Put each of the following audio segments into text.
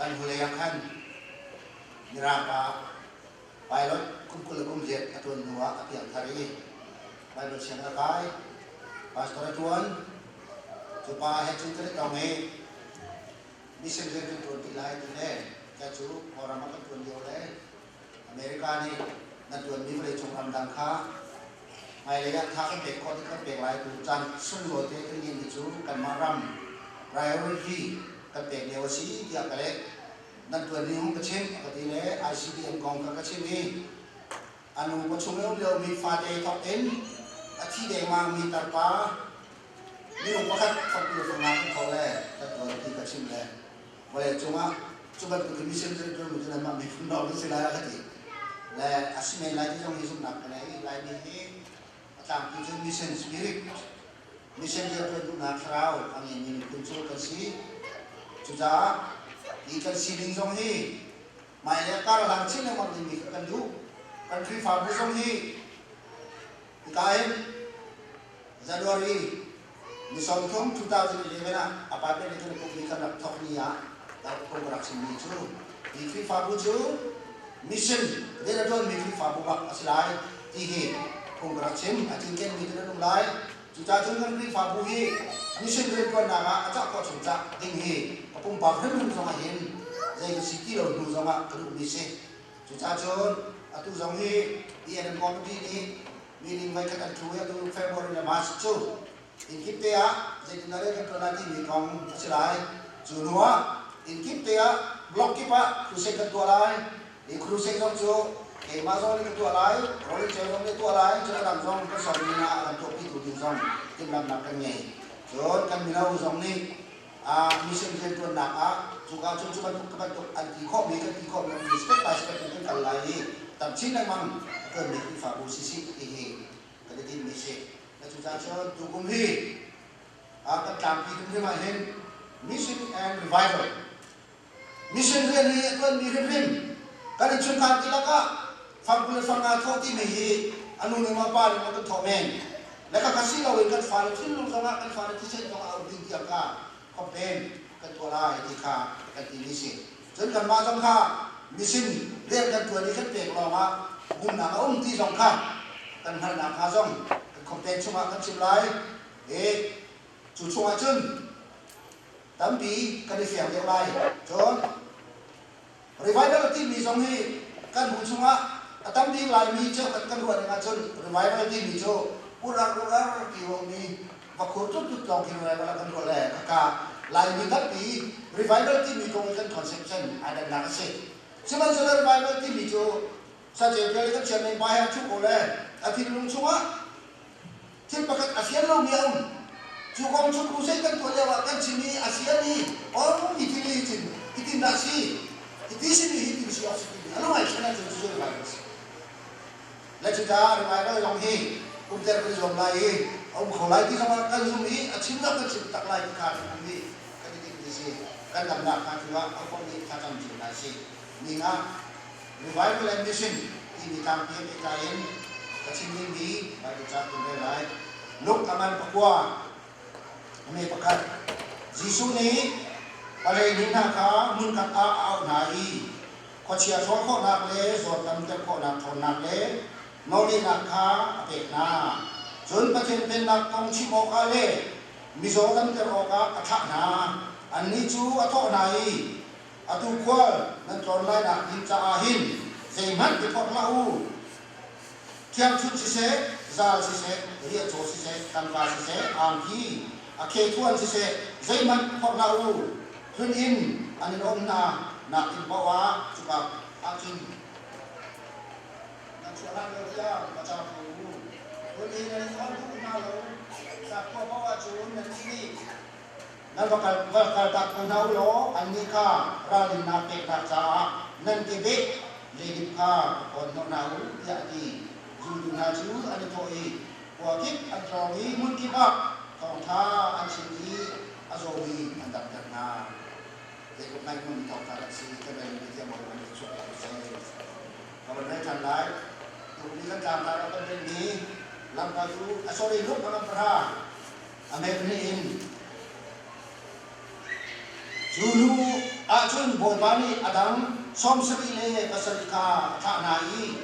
Kan hnulei ah khan Mirang pa pilot kum 20 le kum riat a ṭuan hnu ah a piangthar i Baibal sianginn a kai. Pastor a ṭuan. Cu pa he cun kan i tong i mission rian kan ṭuan ti lai ti le ka cu Kawlram ah kan ṭuan lio le America nih na ṭuanmi vawleicung ramdang kha hmailei ah tha kan pek khawh tik kan pek lai tu caan sunglawi te kan ngeihmi cu kanmah ram priority kan pek lio a si tiah ka leh. Nan ṭuan ning hung ka chimh a ka ti le ICBM kong kha ka chimh i a nu pawchung i um liomi fate thawk in a thi dengmang mi tarpa minung pakhat thawk tu fangah kan thawh le kan ṭuan ti ka chimh le vawlei cungah cu bantuk in mission rian ṭuanmi cu nanmah miphun lawng nan si lai a ka ti le a si men lai ti zong hi zumhnak ka ngei. Laimi hi a tlangpi cu mission spirit, mission rian ṭuan duhnak thlarau a ngeimi miphun cu kan si. Cucaah hi kan sining zong hi hmailei ah kar a lang chin lengmang dingmi kha kan duh. Kan Khrihfabu zong hi hika hin January ni 30 2011 ah apartment in kan i pumhmi kan rak thawk ni ah phung ka rak chimmi cu hi Khrihfabu cu mission rian a ṭuanmi Khrihfabu bak a si lai ti hi phung ka rak chim. A cinkenmi cu nan um lai. Cucaah cun kan Khrihfabu hi mission rianṭuannak ah a cah khawh chung cah ding hi ka pumpak hrimhrim zong ah hin zei ka si ti lo hnu zong ah ka duhmi si. Cucaah cun atu zong hi ENM committee nih meeting voikhat an thu i atu February le March cu inn kip te ah zeitindah rian kan ṭuan lai timi kong a si lai. Cu hnu ah inn kip te ah block kip ah crusade kan tuah lai. Hi crusade zong cu keimah zong nih ka tuah lai, Rolling Chair zong nih tuah lai, cun a dang zong kan sawmmi hna a kan tuahpitu ding zong timhlamhnak kan ngei. Cun kan mino zong nih mission rianṭuannak ah cuka cun cu bantuk ka bantuk an ti khawhmi kan ti khawhmi an step by step in kan kal lai i tam chin lengmang a ṭuanmi Khrihfabu sisih ti hi kan i tinhmi si. Na cucaah cun tukum hi kan tlangpi kum hrim ah hin mission and revival, mission rian hi a ṭuanmi hrimhrim kan innchungkhar dihlak ah fangkul le fanga thawh timi hi a nu nih maw pa nih maw kan thawh men le khakha si loin kan fale thinlung zongah, kan fale thisen zongah a um ding tiang kha complain kan tuah lai ti kha kan timi si. Cun kanmah zong kha mission rian kan ṭuan i kan pek lawngah bumnak a um ti zong kha kan hngalhnak hnga zong kan complain chungah kan chim lai i cu chungah cun tampi kan i fiang deuh lai. Cun revival timi zong hi kan bu chungah a tam bik Laimi cheukhat kan ruah ning ahcun revival timi cu urar urar ti ruahmi vakhur tut tut lawng khi revival ah kan ruah le khaka Laimi tampi revival timi kong i kan conception ai dannak a si. Sihmanhsehlaw revival timi cu saceu pial i kan chairman pa he a ṭhu ko le a thinlung chungah thil pakhat a fian lomi a um. Cu kong cu crusade kan tuah lioah kan chim i a fian i om hi thil hi cin hitin dah si, hiti simi hi tin si awk si timi a lungai thlen ahcun cucu revival a si. Le cucaah revival zong hi umter kan i zuam lai i a um kho lai ti zongah kan zum i a chim zong kan chim tak lai ti kha kan um i kan i tinh ti si. Kan damnak hnga tu ah a kong nih thlacam cio hna sih. Ning ah Revival and Mission timi tlangpi he pehtlai in ka chim dingmi Bible ca kan rel lai. Luke a ngan pakua a me pakhat. Jesuh nih palei hna kha hmunkhat ah a auh hna i khuachia hrawl khawhnak le zawtdamter khawhnak ṭhawnnak le nawlngeihnak kha a pek hna. Cun Pathian Pennak kong chim awkah le mizaw damter awkah a thlah hna. Annih cu a thawh hna i, Atu khual nan tlawn lainak ding caah hin zeihmanh i phorh hlah u. Thiangṭhunh siseh, zal siseh, riahcaw siseh, tangka siseh, angki, a khethuan siseh, zeihmanh phorh hlah u. Tlun inn an in um hna nak inn paoh ah cuka ah cun nan chuah hlan lo tiang va cam ko u. Tlun inn an in on duh hna lo sakhua paoh ah cun nannih nih Nan va kal, va kaltak ko hna u law annih kha ralrinnak peknak caah nan kebeh leidip kha va hnawh hna u, tiah a ti. Zultu hna cu an i thawh i khua kip an tlawng i hmun kip ah thawngṭha an chim i a zawmi an damter hna. Zeitluk ngaihmumi thawngṭha dah si, kan relmi thiam bawi an chuak ko seh. Ka van rel ṭhan lai. Tukni kan tlangtar ah kan relmi lamkaltu, sorry, Luke a ngan pahra. A hmet in cu hnu ah. ah cun Bawipa nih a dang 77 kha a thlah hna i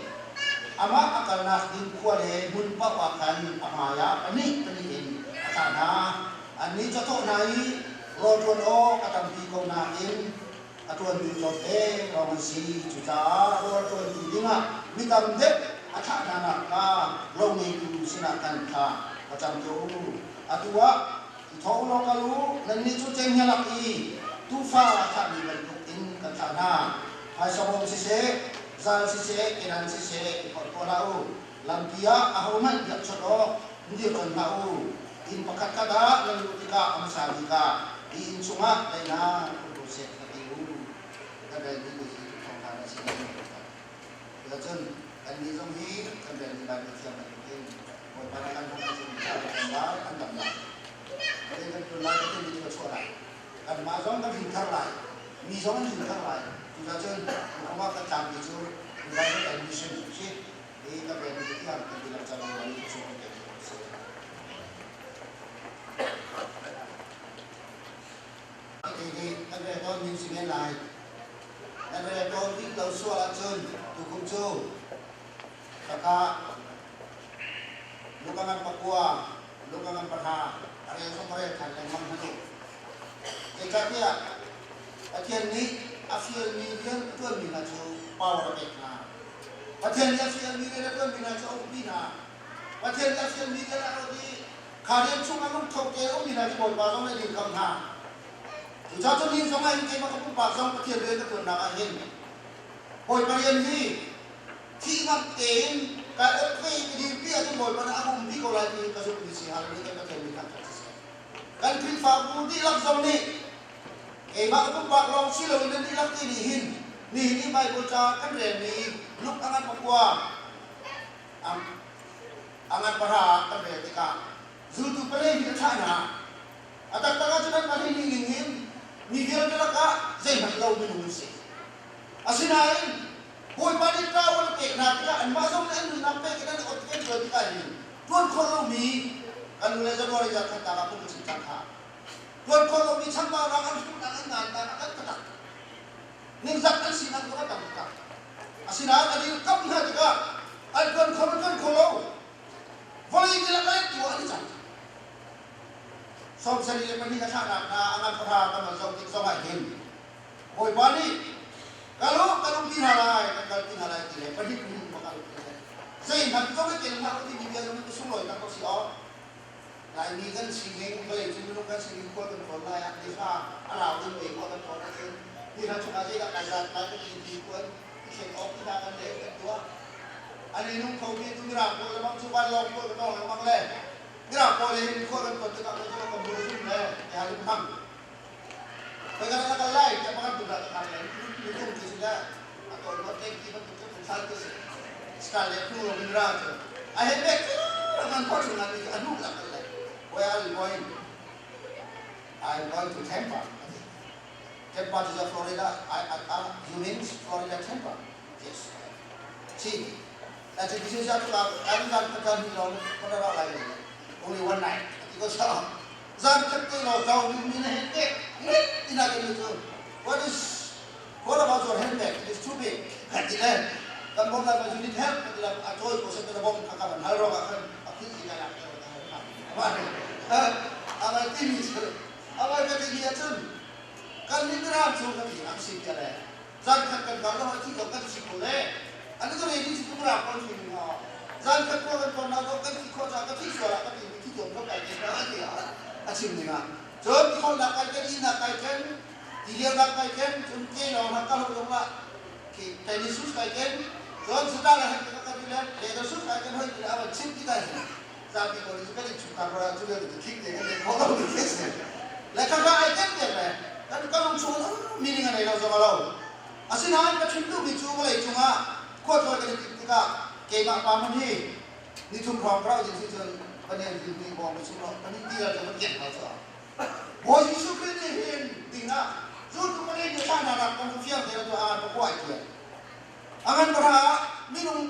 amah a kalnak ding khua le hmun paoh ah khan a hmaiah pahnih pahnih in a thlah hna. Annih cu a thawh hna i, Rawl ṭuan awk a tampi ko nain a ṭuantu tlawmte lawng an si. Cucaah rawl ṭuantu dingah mi tam deuh a thlah hnanak kha lo ngeitu sinah khan thla va cam tuah u. Atu ah i thawh u law kal u, nannih cu cenghngia lak i tuufa a thlahmi bantukin kan thlah hna. Phaisa bawm siseh, zal siseh, kedan siseh i phorh tuah hlah u. Lampi ah ahohmanh biakchawnh awk dirhon hlah u. Inn pakhatkhat ah nan luh tikah a hmasa bik ah hi inn chungah daihnak um ko seh va ti u. Kan relmi te hi thawngṭha na si Cun kannih zong hi kan relmi Baibal thiam bantukin Bawipa nih kan hmuh ahcun thla kan cam lai, an dam lai. Zei kan ṭuan lai, Pathian nih thluachuah lai. Kanmah zong kan hrinthar lai, mi zong an hrinthar lai. Cucaah cun tukum ah kan tlangmi cu Revival and Mission si. Hi kan relmi te tiang kan dihlak cang i nih thluachuah kan pek ko seh. Hi nih kan rel tawn ning si men lai. Nan rel tawn rih lo sual ahcun tukum cu Khakha luka ngan pakua, luka ngan pahra, a rel zong ka rel ṭhan lengmang hmanh u. Zeicahtiah Pathian nih a fialmi rian a ṭuanmi hna cu power a pek hna. Pathian nih a fialmi rian a ṭuanmi hna cu a umpi hna. Pathian nih a fialmi rian a rawt i kha rian chungah lungtho te a ummi hna cu Bawipa zong nih a dirkamh hna. Cucaah cun nihin zong ah hin keimah ka pumpak zong Pathian rian ka ṭuannak ah hin Bawipa rian hi thih ngamh tein kai ot ve i ka dirpi ahcun Bawipa nih a ka umpi ko lai ti ka zumhmi si. Hallelujah kan Pathian min thangṭhat siseh. Kan Khrihfabu dihlak zong nih keimah ka pumpak lawng si loin nan dihlak ti nih hin nihin i Baibal ca kan relmi Luke a ngan pakua a ngan pahra ah kan rel tikah zultu pali hi a thlah hna. A taktak ahcun an pahnih ning in hin mi vialte lakah zeihmanh lo minung an si. Asinain Bawipa nih ṭawl a pek hna tikah anmah zong nih an nunnak pek in an ot kan ṭuan tikah hin ṭuan khawh lomi kan nule January zarh khatnak ah pum a chim cang kha. Ṭuan khawh lomi chambaunak an hruhnak an ngannak a kan taktak. Ningzak an sinak zong a tam taktak. Asinain an dirkamh hna tikah an ṭuan kho an ṭuan kho lo. Vawlei dihlak a lettu ah an i cang. 72 a thlahnak hna a ngan pahra kan van zoh tik zong ah hin Bawipa nih kal u, kan um ti hna lai, kan kal ti hna lai ti le pahnih minung va kal ti le zeihmanh zong i tel hlah u timi bia zong hi sunglawi tak ko si awk. Laimi kan sining, vawlei cung minung kan sining khual kan tlawn lai ah nihra a rau ding mei khua kan tlawn ahcun nihra chungah zeidah kai zat lai kan ti ti kuan i thleng awk ti hna kan leh kan tuah. An i nung khomi cu mirang pawl le bang cu vanlawng pawl ka tawng lengmang le mirang pawl he hin khua kan ton tikah kan ka mur zum le ya lung hmang. Koi ka na kal lai tiah pakhat tu dah ka khar le nutung ti si le a tawi ruat tek ti bantuk cu phungsan ti si. Skal le phu lo min ra cu a he bek ngan khua chung mi a hnu la kal le where are you going? I'm going to Tampa. Tampa is a Florida. I, you mean Florida Tampa? Yes. See, that's a decision to kan kan kan long only one night. Because zan khat te law zau mi na hen te tina ke ni chu what is what about your handbag? It is too big. Kan ti le kan bom la you need help kan ti la a choi ko se te bom ka ka ban hal ro ka khan a khi ki ka lak te ma amai ti mi chu amai ka ti ni achun kan ni ram chu ka ti am si ke le zan khat kan kal lo thi ko kan si ko le an ko re ni chu ra kon ni ha zan khat ko kan kon na ko kan thi kho cha ka thi suala ka ti mi thi tom ko kai ke na ti a a chim ni na cun khol na kai ken na kai ken ti liao na kai ken cun ke lo na ka lo dong la ki tennis shoes kai ken cun suta la hek ka ka ti le leather shoes kai ken hoi ti a chim ti kai zapi ko ni kan in chung ka ra chu le ti thik te kan le kho lo ti se le ka ka ai ken te le kan ka lung chung meaning a nei lo zong a lo asinain ka chim duhmi cu vawlei cungah khua thawi kan i timh tikah keimah pa hmanh hi ni thum hrawng ka rauh ding si cun panian hin ni bawng ka chung lo panin ti la cu kan kian hau cu Bawi Jesuh Khrih nih hin dingah zultu pali nih thla hna nak kong cu fiang tein a tuah a ngan pakua ai tial a ngan pahra ah minung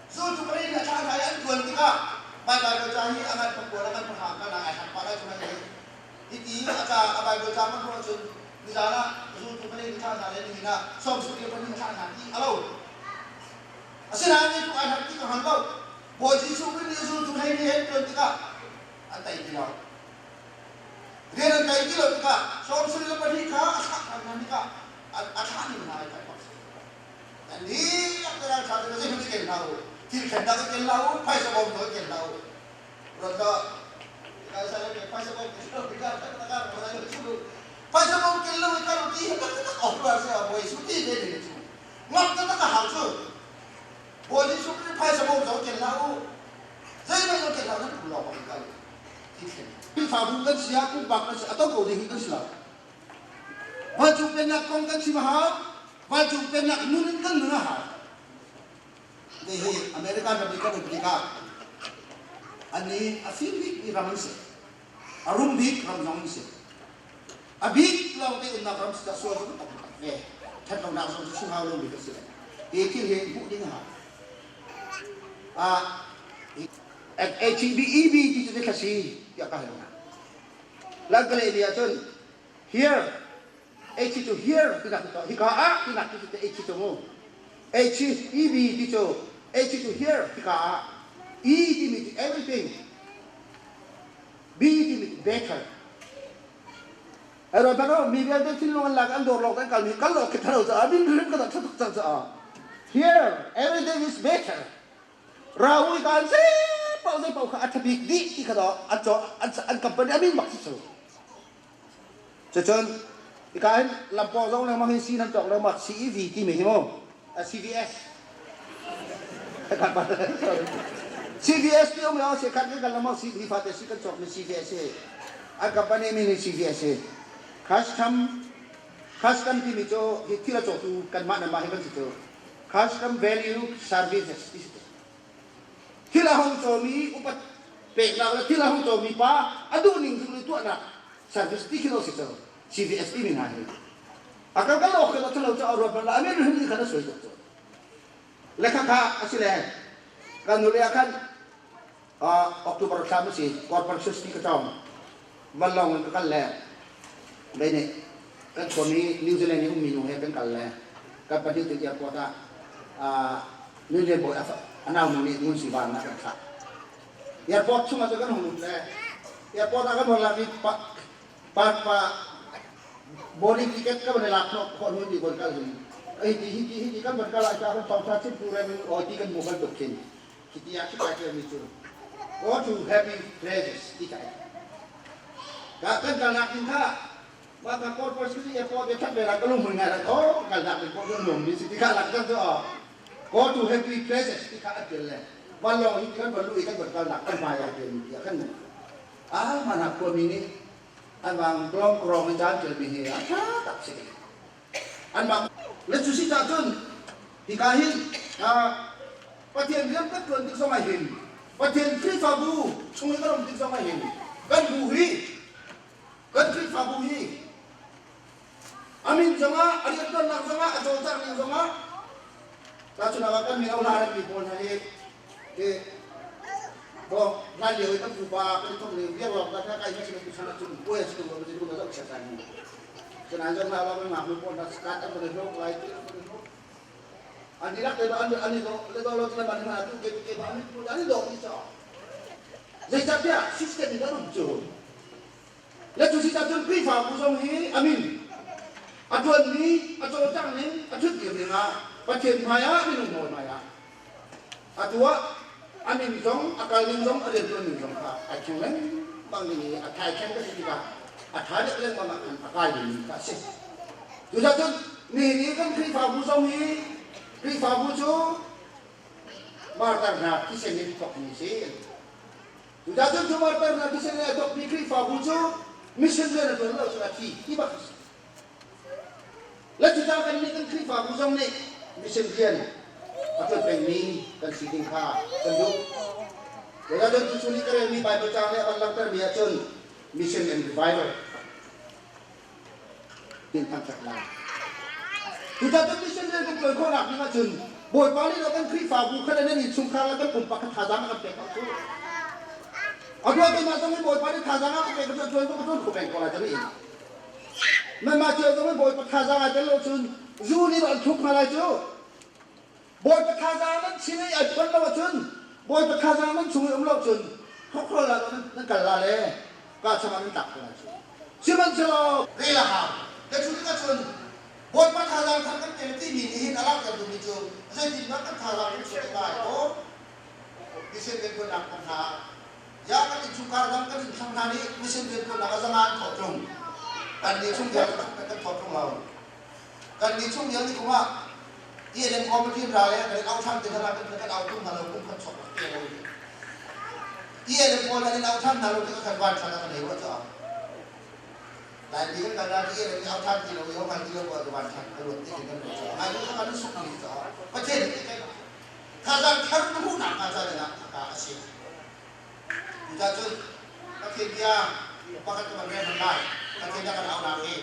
zultu pali nih a thlah hna i an tuan tikah mai Baibal ca hi a ngan pakua le ngan pahra kan ah ai hak pah lai cu hei hiti a ca a Baibal ca man hmuh ahcun. Nizan ah zultu pali thlah hna le nihin ah 72 thlah hna ti a lo. Asinain zeitluk ai harh ti ka hngal lo. Bawi Jesuh Khrih nih zultu hlei ni he ṭuan tikah an tei ti lo. Rian an tei ti lo tikah 72 kha a thlah ṭhan hna tikah a thlah ning hna ai tlai bak. An dihlak te ralṭha te zeihmanh i ken hlah u. Thil khen dak i ken hlah u, phaisa bawm zong i ken hlah u. Phaisa bawm ken lo i kal ti hi taktak awk la se Bawi Jesuh ti ve ding cu. Ngam taktak a hau cu. Bawi Jesuh nih phaisa bawm zong ken hlah u. Zeihmanh zong ken hlah nan pum lawng bak in kal. Ti thlen. Khrihfabu kan si ah pumpak kan si a to ko ding hi kan si lo. Vancung pennak kong kan chim a hau. Vancung pennak nun in kan nun a hau. Hihi American ram i kan um tikah annih a fim bikmi ram an si. A rum bik ram zong an si. A bik lawngte umnak ram si sual cu tak tak ve. Ṭhat lonak zong cu chim hau lomi kan si. Hi thil hi hmuh ding a hau. HEB ti cu thla si tiah ka hal hna. Langkale ni ahcun here H cu here tinak cu hika ah tinak ti cu H cu mu. H E B ti cu H cu here hika ah E timi cu everything B timi cu better. Ero bano mi vialte thinlung an lak an dawr lawk an kal mi kal lawk khi thalo ca bin rim ka dah tuk cang ca here everything is better Rawi kan zei paoh zei paoh kha a ṭha bik dih ti kha daw an caw an company a min bak si cu. Cucun hika hin lampawng zong lengmang hin sii nan cawk lengmang CEV timi hi mu CVS CVS ti um lo si khat kan kan lengmang si ni fate si kan cawk mi CVS hi an company min hi CVS hi custom custom timi cu hi thil a cawtu kanmah nanmah hi kan si cu custom value services ti si thil a hong cawmi upat peknak le thil a hong cawmi pa a duhning zul i tuahnak service ti khi si cu CVS timi hna hi a kan kan awk kan thalo cu a ruat bal amin hin khan a suai tuk cu le kha kha a si le kan nu le khan October thla ma si corporation ti ka cawng vanlawng in ka kal le bei nih kan khuami New Zealand i ummi nu he kan kal le kan pahnih tu airport ah New Zealand bawi a nau nu nih ngun si van ah kan thlah airport chung ah cu kan hung lut le airport ah kan hon lak i pa pa boarding ticket ka van i lak khawh hnu ti kon kal hin hi ti hi ti hi ti kan van kal ah ca kan thawng tha chim tu re min oi ti kan mu bantuk khin Khi ah khi kai mi cu go to happy places ti kai. Ka kan kalnak ding kha mah ka corpus Christi airport te that ve la ka lung hmui ngai la oh kalnak ding pawh nuam mi si ti kha lak cang cu oh go to happy places ti kha an tel le vanlawng hi kan van lu i kan van kalnak kan hmai ah tel mi kan ah mana khuami nih an wang klong krong in dan tel mi hi a tha tak si an mah le cu si ta cun hika hin Pathian rian kan ṭuan tik zong ah hin Pathian Khrihfabu chung i kan um tik zong ah hin kan bu hi kan Khrihfabu hi a min zongah a rianṭuannak zongah a cawlcangh ning zongah tahchunhnak ah kan mino hna mi pawl hna hi hi bo hlan lio i kan pupa kan i thawk ning biak lawng kan kai ma sin tu chan cun puai a si tu ma si tu chia sai mu cunan zong hna lawng ngak nu pawl hna skat an van i hlok lai ti an van i hlok an i lak le an an i le do lo tla man hna tu ke ke ba an an i do ni cho zeicahtiah system in an um cu le cu si cun Khrihfabu zong hi amin a tuanmi a cawlcangh ning a thut dir ning ah Pathian hmai ah minung nawl hmai ah atu ah a min zong a kal ning zong a riantuan ning zong kha ai thleng lengmang ding i a thai thleng ka si tikah a tha deuh lengmang ah khan a kai ding kha a si. Cucaah nihin i kan Khrihfabu zong hi Khrihfabu cu martar hna thisen in thawkmi a si. Cucaah cu martar hna thisen in a thawkmi Khrihfabu cu mission rian a tuan lo cu a thi ti bak a si. Le cucaah kan nih kan Khrihfabu zong nih mission rian a ṭuan pengmi kan si ding kha kan duh. Cucaah tuchun i ka relmi Baibal caang nih a van langhtermi ahcun mission and revival tin thangṭhat lai. Cucaah mission rian kan ṭuan khawhnak ding ahcun Bawipa nih kan Khrihfabu kha le nan innchungkhar le kan pumpak kha thazaang a kan pek ko. A tuah keimah zong hi Bawipa nih thazaang a ka pek ka ṭuan ka ṭuan kho peng ko lai ka ri. Nanmah cio zong in Bawipa thazaang ai tel lo cun zu nih an thluk hna lai cu. Bawipa thazaang nan sin i ai phuan lo ahcun, Bawipa thazaang nan chung i um lo cun hrokhrawl ah nan kal la le kaa chungah nan tlak ko lai cu. Sihmanhsehlaw rel a hau. Ka cu tikah cun Bawipa thazaang thar kan pe timi nih hin a langhter duhmi cu zeitindah kan thazaang kan chuah lai aw mission rianṭuannak kong hna ya kan innchungkhar dang kan innthlang hna nih mission rianṭuannak a zanga an thawh ṭung. Kan nih chung vial kan thawh ṭung lo. Kan nih chung vial ni kum ah ELM committee ra le kan au ṭhan te hna kan kan au ṭung hna lo kum khat chok te lo. ELM pawl an in au ṭhan hna lo tikah kan van ṭhan kan ei rua cu. Laimi kan kal ah ti le au ṭhan ti lo i ho ti lo ko van ṭhan ka ruat ti kan ruat ngai lu kan suk mi cu Pathian nih kan thazaang thar na hmuhnak hnga ca dingah ka a si. Cucaah cun Pathian bia pakhat ka van rel hman lai. Pathian dah kan aunak hi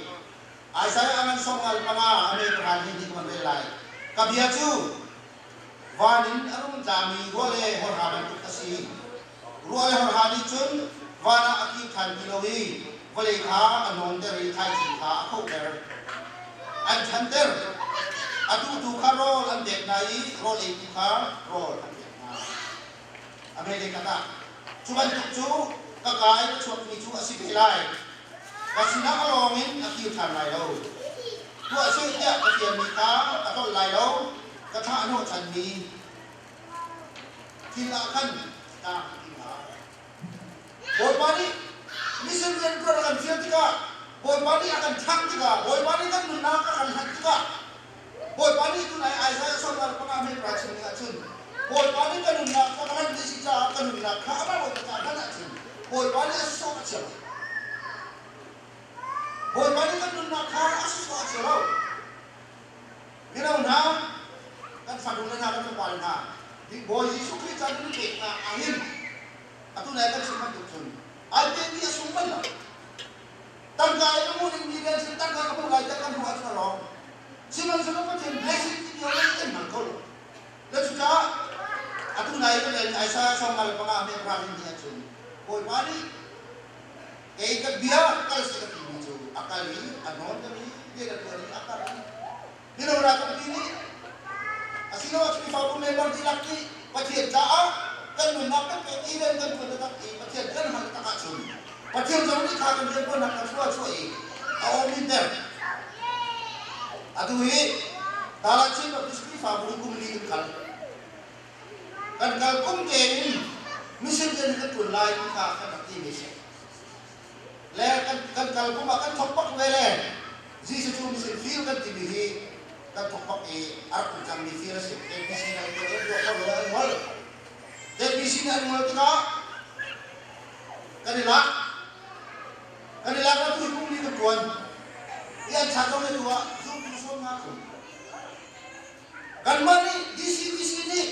Isaiah a ngan sawm ngal panga a me pahra hi ni ka van rel lai. Ka bia cu van in a rung tlami ruah le horha bantuk a si. Ruah le horha nih cun van ah a kir ṭhan ti lo i vawlei kha a nawnter i thlaici kha a khohter. An ṭhanter. A tuhtu kha rawl an pek hna i rawl eitu kha rawl an pek hna. A hmeilei khat ah cu bantuk cu ka kaa in a chuakmi cu a si ve lai. Ka sinah a lawng in a kir ṭhan lai lo. Tuah seh tiah ka fialmi kha a tlolh lai lo, ka thlah hnawhchanmi thil ah khan tlang a ti hna. Bawipa nih mission rian ṭuan a kan fial tikah, Bawipa nih a kan ṭhangh tikah, Bawipa nih kan nunnak a kan hlanh tikah, Bawipa nih tunai Isaiah 65 hme pra chim dingah cun Bawipa nih ka nunnak kha ka hlan ti si caah ka nunnak kha amah Bawipa caah hlan ahcun Bawipa nih a sawh a chia lo. Bawipa nih kan nunnak kha a sawh a chia lo. Mino hna, kan fanu le hna, kan fapa le hna, Bawi Jesuh Khrih caan in pek hna ahhin atu nai kan chim bantuk cun ai pekmi a sung bal lo. Tangka in a hmuh dingmi rian sin tangka ka hmuh lai tiah kan ruah ahcun a rawk. Sihmanhsehlaw Pathian blessing timi a kan hmang kho lo. Le cucaah atu nai kan en Isaiah 55 me pahra hin ni ahcun Bawipa nih kei ka bia kal seh ka timi cu a kal i a nawn ka i rian a tuan i a kal i mino ralkampi nih asiloah Khrihfabu member dihlak nih Pathian caah kan nunnak kan pek i rian kan tuan taktak i Pathian kan hman taktak ahcun Pathian zong nih kha kan riantuannak kan thlua chuah i a awminter. Atu hi Dalan Chin Baptist Khrihfabu hi kum li kan kal. Kan kal kum tein mission rian kan tuan lai ti kha kan rak ti mi si. Le kan kal kum ah kan thok bak ve le Jesuh cu mission field kan timi hi kan thok bak i a rak um cangmi field a si. APC na an tuah kho lo an ngol. APC nih an ngol tikah kan i lak. Kan i lak tu hi kum li kan tuan. I an thla zong le tu ah zumtu sawm nga thum. Kanmah nih DCBC nih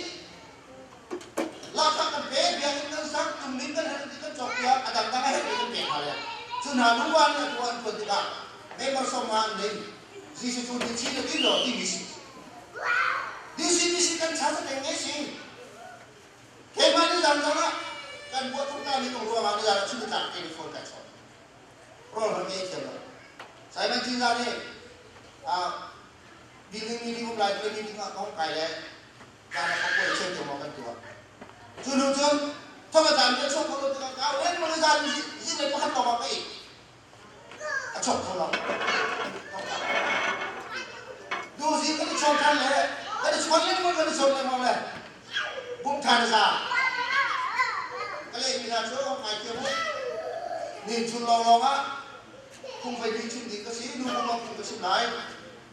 lahkhah kan pek, biakinn kan sak, tungmin kan herh ti kan cawkpiak, a dangdang a herhmi kan pek hna le cu hna nuva nih a tuah an tuan tikah member sawm nga an ling. Jesuh cu DC na ti law DBC. DCBC kan cha sa teng nge si. Keimah nih zangzang ah kan buah tuk ta mi kong ruangah nizan ah chim tlak telephone kai chawn. Rawl hman ngei thiam lo. Simon Cinza nih building meeting um lai pre meeting ah ka hung kai le zan ah ka kuai cheu tiang kan tuah. Cu hnu cun thong a zan ka chuak kho lo tikah ka au lengmang i zan zing le pakhat lawng ah ka ik. A chuak kho lo. Tu zing kan i chawn than le kan i chawn lengmang kan i chawn lengmang le bum than a za. Ka lehmi hna cu ngai thiam u. Nin chun lawnglawng ah phung fei bi chim ding ka si, nu bum phung ka chim lai.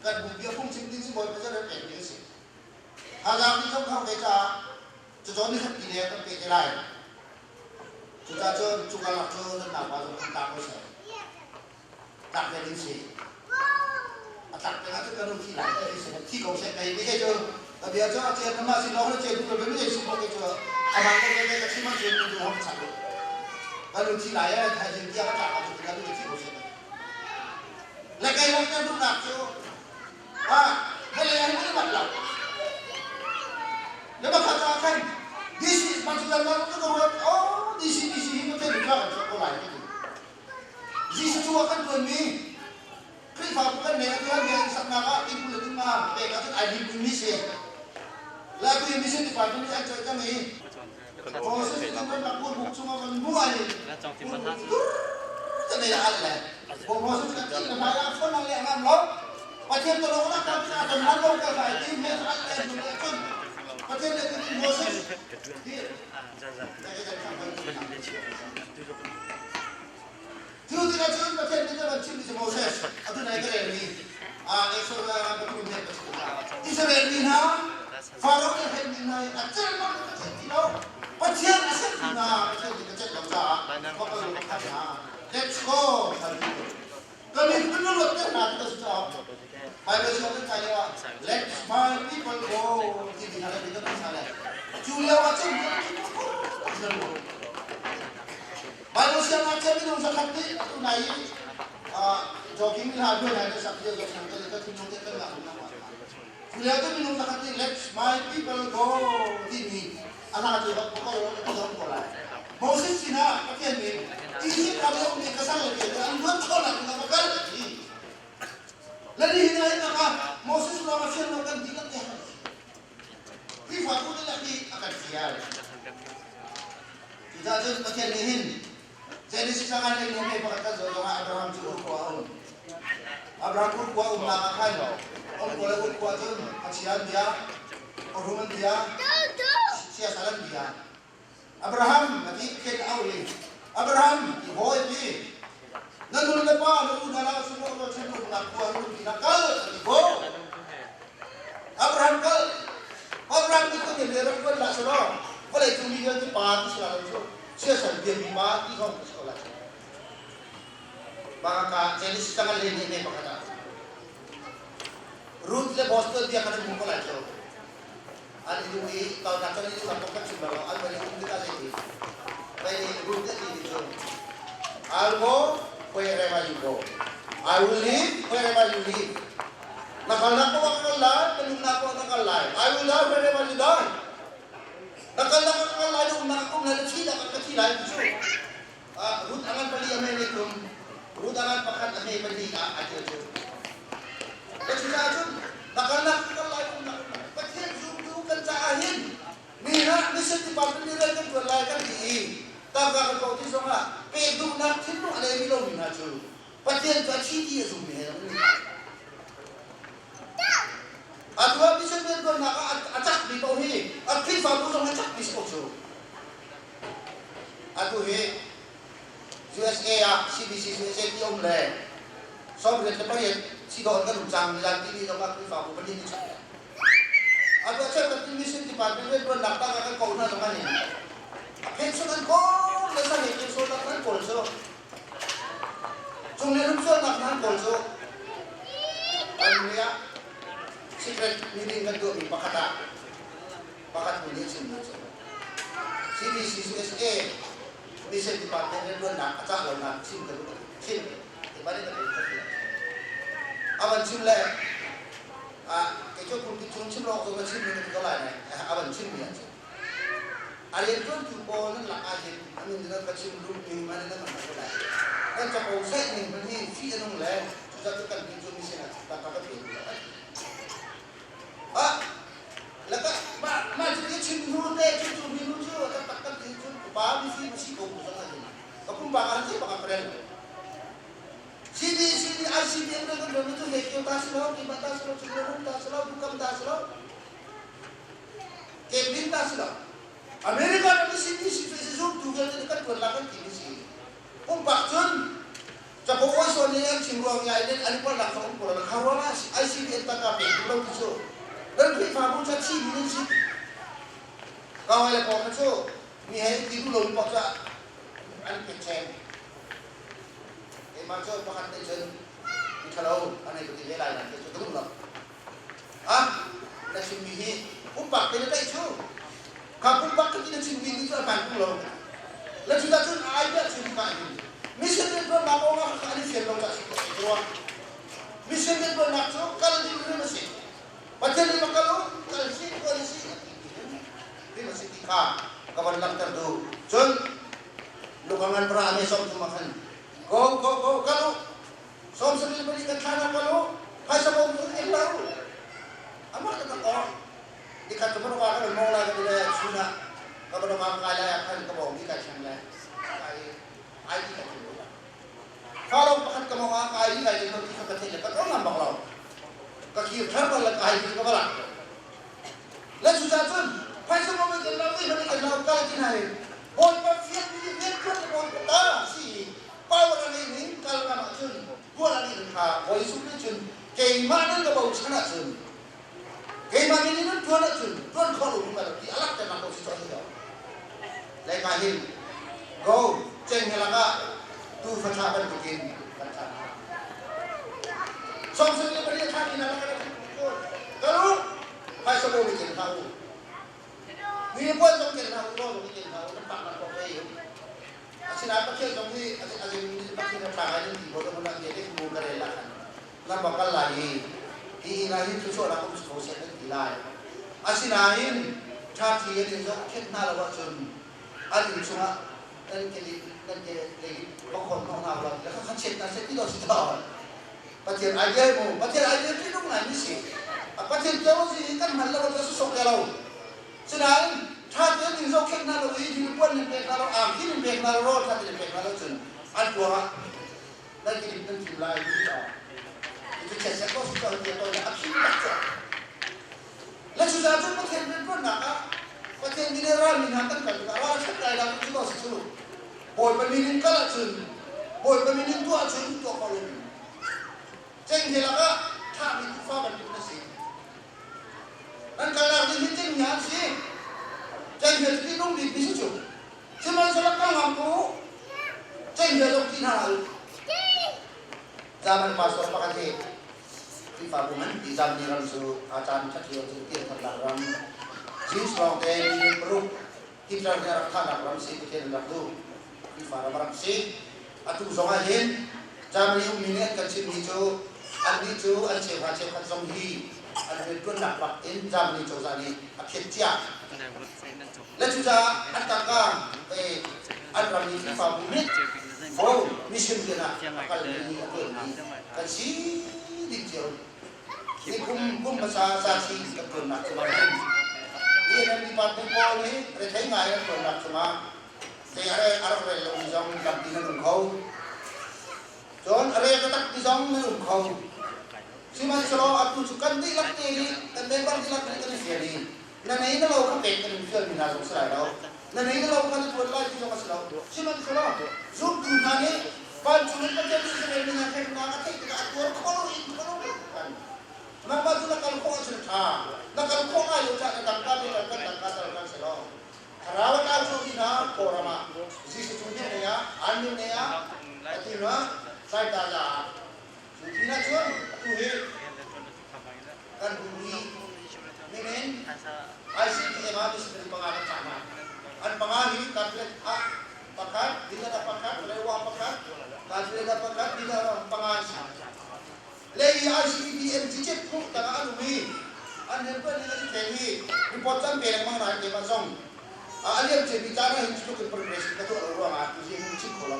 Kan bu bia phung chim ding si bawi pa rat pek ding a si. Thazaang nih zong khang ve caah cucawn ni khat ti le kan pe te lai. Cucaah cun cu karlak cu nan naupa zong an tlak ko seh. Tlak ve ding si. A tlak peng ahcun kan um thi lai ka ti si. Thi ko seh kai mi cu ka bia cu a cen nama si lo cen du lo mi si ko ke cu amang ko ke ka chim ahcun nu hong chak kan um thi lai eh thaizing tiang a tlak ahcun kan um thi ko seh. Le kai lang kan duhnak cu ah hele an mun mat lo. Le bakhat ah khan DC bantu dan lang ka ruat oh DC DC hi pathian nih kan ko lai ka ti. Jesuh cu a kan tuanmi. Khrihfabu kan nei atu ah biakinn saknak ah tipul le tingma pek ahcun ai lim dingmi si. Le atu hi mission department nih an coih cang i Moses nih kan rak burbuk chungah kan hmuh ai burbuk tur te nei al le bo Moses kan ti na hmai ah phone ang le ngam lo Pathian to lo na ka ti a ton lan lo ka kai ti me al le nu le cun Pathian le tin Moses hi Cu tikah cun Pathian nih a van chimmi cu Moses atu nai ka relmi Israel mi hna Faro nih a hremmi hna i a celh bang ka celh ti lo Pathian a sermi hna Pathian nih ka celh lo caah va kal u khat hna let's go ka miphun na luat ter hna ti ka si caah Bible chung kan kai lio ah let my people go timi hna kan kan sa le cu lio ah cun Bible siangngakchia minung zakhat nih atu nai i jogging hla duai nai na sak lio zong nang ka thinlung te kan ngah nang cu lio te minung zakhat nih let my people go timi a hla cu ka ko ka zong ko lai Moses sinah Pathian nih Egypt ram i ummi ka sal le vialte an luat khawhnak ding ah va kal ti le nihin ah hin ah Moses lawng a fian lo kan dihlak te Khrihfabu nih lak i a kan fial. Cucaah cun Pathian nih hin Genesis ah khan lei me pakhat kan zoh zongah Abraham cu Ur khua a um. Abraham Ur khua umnak ah khan um khua le Ur khua cun Khuachia an bia, Khuarum an bia, siasal an bia. Abraham a ti Pathian a auh i Abraham ti hawi ti na nu le pa na u na nau sunglaw law chen umnak khua an um ti na kal a ti ko. Abraham kal Abraham nih kan le rak tuan dah selaw vawlei cung mi vialte pa ti sila lo cu siasal biami pa ti zong ka si ko lai. Mah ka Genesis tang le ne ne pakhat ah Ruth le Boaz tuanbia kan hmu ko lai cu. An i duh i taunak kan i duhnak kong kan chim lo an van i um tikah zeiti vai nih Ruth a ti ti cu I'll go wherever you go. I will live wherever you live. Na kalnak paoh ah ka kal lai, ka nunnak paoh na kal lai. I will die wherever you die. Na kalnak ah ka kal lai, na umnak ah ka um lai, na thihnak ah ka thi lai ti cu. Ruth a ngan pali a hme nih tum, Ruth a ngan pakhat a hme pali ah a ṭial cu. Ka cucaah cun na kalnak ka kal lai, umnak um lai. Pathian zumtu kan caah hin mi hna mission department nih rian kan ṭuan lai kan ti i tangka kan kawh ti zongah pek duhnak thinlung a nei lomi hna cu Pathian cu a thi ti a zummi he um. Atu ah mission rianṭuannak ah a cakmi paoh hi a Khrihfabu zong a cakmi si ko cu. Atu hi USA ah CBC USA ti um le 98 si dawh in kan um cang nizan ti ni zong ah Khrihfabu pahnih nih chak. Atu ah cheukhat mission department rianṭuannak tangah kan ko hna zong an in. A pension an kawl le sanghi pension an kawl cu. Cung le lungsualnak hna an kawl cu kan ni ah secret meeting kan tuahmi pakhat ah pakhat hnu nih a chimmi cu CBCUSA mission department rianṭuannak a cah lonak chim ka duh chim ti ban in ka duh a van chim le kei cu pulpit chung chim lo ka chim mi na ti ko lai a van chim mi ah cun A rianṭuantu pawl nan lak ahhin a min nan ka chim lummi man in nan kan ko lai. Kan capo saih ning hmanh hi fih a nung le cucah cu kan min cu mi sinah tak ka pe duh lo. Ah, laka mah mah cu ti chim hnu te cu cu mi nu cu tak tak kan ti cun upa mi fi ma si ko bu zong ahhin ka pumpak ah zei bak a rel lo. CD CD ICBM kan kan cu he kio ta si lo, ki ta si lo, chung rum ta si lo, dukam ta si lo. Kepin ta si lo. America ram i CDC cu si zumtu vialte nih kan tuan la kan ti mi si. Pumpak cun capo oi sawn nih an chim ruang ngai in an uar nak um ko lo kha ruang ah ICBN tangka pek duh lo ti cu nan Khrihfabu cu thi mi nan si. Ka hoi le pawl kha cu mi he ti duh lo mi paoh cu an pek ṭheng. Keimah cu pakhat nih cun mi ṭhalo an hei ka ti ve lai nan ti cu ka duh lo. Ah, na chimmi hi pumpak te na tlaih cu. Kha pumpak ka ti na chimmi ni cu a hmaan tung lo. Le cu cun a idea chim ka hin mission riantuannak kong ah an i fian lo cah si ruah. Mission riantuannak cu kal ding rim a si. Pathian nih va kal u, kal si, tuan si, rim a si ti kha ka van langhter duh. Cun luka ngan para ame som thum ah khan go go go kal u 94 kan thla na kal u. mong ah kai kai ka ti ka thei le ka tong ngam bak lo. Ka kir thar bal le kai ti ka bala. Le cu ca cun phaisa mo kan lo ti kan lo kal ti na hin Bawipa fian mi rian tuan le Bawipa ta si power a ngei ning kal ngam ahcun tuan a nih kha Bawi Jesuh nih cun keimah nan ka bochan ahcun keimah nih nan tuan ahcun tuan khawh lo ma ti a lak nak ko si cawh si le ka hin go ceng he lakah tu fa thla bantukin kan thla song sung le pariat thla ni na lak kalu phaisa bo mi ken hlah u mi puan zong ken hlah u rawl zong ken hlah u nan pak nak ko ei asinain Pathian zong hi azing Pathian a ṭha ngai nan ti ko zong nan ke mu ka rel ah khan nan va kal lai i hi inn ah hin thluachuahnak um si ko seh nan ti lai. Asinain ṭhaṭhi an in zohkhenh hna lo ahcun an inn chungah nan ke nan ke lei va khawn hnawh hna ulaw ti le kha chiat hna seh ti lo si tawn. Pathian idea mu Pathian idea ṭih nung ngai mi si. Pathian theology hi kan hman lo ahcun a sawk lo. Sinain ṭha tein in zohkhenh hna lo i thilpuan nan pek hna lo, angki nan pek hna lo, rawl ṭha tein nan pek hna lo cun an tuang ah nan ki nan thim lai ti a cu chiatserh ko si to ti to a phim tak cu le cu ca cu Pathian rianṭuannak ah Pathian min le ralmi hna kan kal tikah ral ṭhat lai lo cu to si cu Bawipa min in kal ahcun Bawipa min in tuah ahcun tuah kho lomi cenghngia lakah thahmi tuufa bantuk na si nan kalnak ding hi cenghngia an si cenghngia cu ṭihnung bikmi si cu Sihmanhsehlaw ka ngam u, cenghngia zong ti hna hlah u. Zaman pastor pakhat hi Khrihfabu nganpi Germany ram cu a caan ṭhat lio cu piantharnak ram Jews lawngte million paruk Hitler nih a rak thahnak ram si Pathian an rak duh. Khrihfa ram a rak si. Atu zong ah hin Germany ummi nih an kan chimmi cu annih cu an cheuhra cheukhat zong hi an rianṭuannak bak in Germany cozah nih a phiat cia. Le cucaah an tangka an ram i Khrihfabu nih ho mission rian ah a kalmi a ṭuanmi kan si ding cio. Hi kum kum hmasa zathi kan ṭuannak cungah hin ENM department pawl nih rethei ngai an ṭuannak cungah zei a rak rel lomi zong tampi nan um kho. Cun a rel taktakmi zong nan um kho. Sihmanhsehlaw atu cu kan dihlak te nih kan member dihlak nih kan i fian i na nei na lo kha pek kan in fialmi hna zong si lai lo. Na nei na lo kha na ṭuan lai ti zong a si lo. Sihmanhsehlaw zumtu hna nih vancung in Pathian Israel mi hna hremnak a theih tikah a tuar kho lo in kho lo kan. Nangmah cu na kal khawh ahcun a ṭha. Na kal khawh ngai lo caah na tangka te tal kan tangka tal kan si lo. Thlarau a tlau cu hi hna Kawlram ah Jesuh cu nih nei ah an min nei ah atu na Saita za ah cu pin ah cun atu hi kan duhmi minin ICBM ah missionary panga kan thlah hna. An panga hi Catholic ah pakhat, Dilan ah pakhat, Rewa pakhat, Catholic ah pakhat, Dilan ah panga an si. Le hi ICBM cicet phu tangah an um i an riantuan ning an i thleng i report kan pe lengmang nain keimah zong a liam ciami caan ah hin cutluk in preparation ka tuah lo ruangah tuzi hin chim kho lo.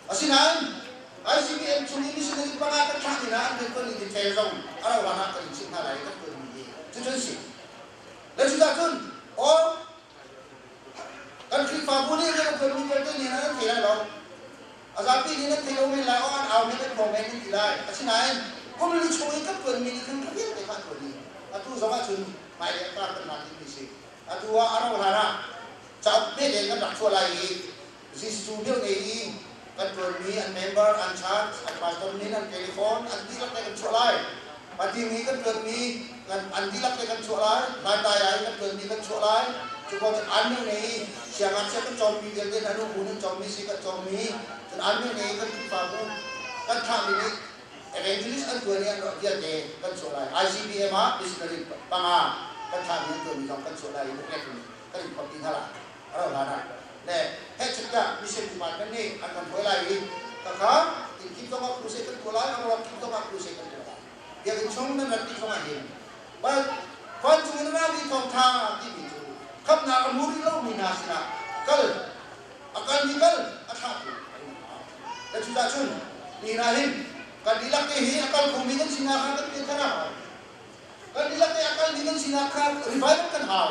Asinain ICBM chung i missionary panga kan thlah ni ah an riantuan ning detail zong a rauh hlan ah kan in chimh hna lai i kan tuanmi hi cucun si. Le cucah cun aw kan Khrihfabu nih kan tuanmi vialte nih nan thei lai lo. A zapi nih nan thei lo men lai, aw an au men, an bawm men nan ti lai. Asinain kum li chung i kan ṭuanmi nih khan kha vialte kha an ṭuan dih. Atu zong ah cun hmailei a kar kan lak dingmi si. Atu ah a rauh hlan ah cauk hmete kan rak chuah lai i Jesuh miohne i kan ṭuanmi an member, an church, an pastor min, an telephone an dihlak te kan chuah lai. Pating i kan ṭuanmi an dihlak te kan chuah lai. Hmaitai ah i kan ṭuanmi kan chuah lai. Cu ko cun an miohne i siangngakchia kan cawmmi vialte hna nu bu nan cawmmi si kan cawmmi cun an miohne i kan Khrihfabu kan thlahmi nih evangelist an ṭuan i an ruah vialte kan chuah lai. ICBM ah missionary panga kan thlahmi an ṭuanmi zong kan chuah lai i booklet in kan in phorh dih hna lai. A rauh hlan ah le hehchuk mission department nih an kan hruai lai i khakha inn kip zong ah crusade kan tuah lai, amorok kip zong ah crusade kan tuah lai. Biakinn chung nan rat dih zong ah hin but vancung in rami thawngṭha timi cu khamhnak a hmu rih lomi hna sinah kal a kalmi kal a thlahtu an um hna. Le cucah cun ni hna hin kan dihlak te hi a kal khomi kan sinak kha kan pian thar a hau. Kan dihlak te a kalmi kan sinak kha revival kan hau.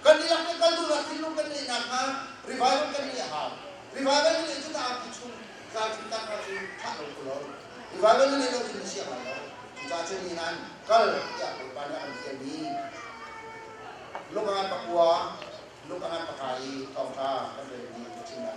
Kan dihlak te kal duhnak thinlung kan ngeihnak kha revival kan ngeih a hau. Revival nih cun a ki chung zal chung tak kha cu thah lo ko lo. Revival na neih lo cun na siang lai lo. Cucaah cun nihin ah kal tiah Bawipa nih a kan fialmi Luka ngan pakua, Luka ngan paka i thawngṭha kan relmi ka chim lai.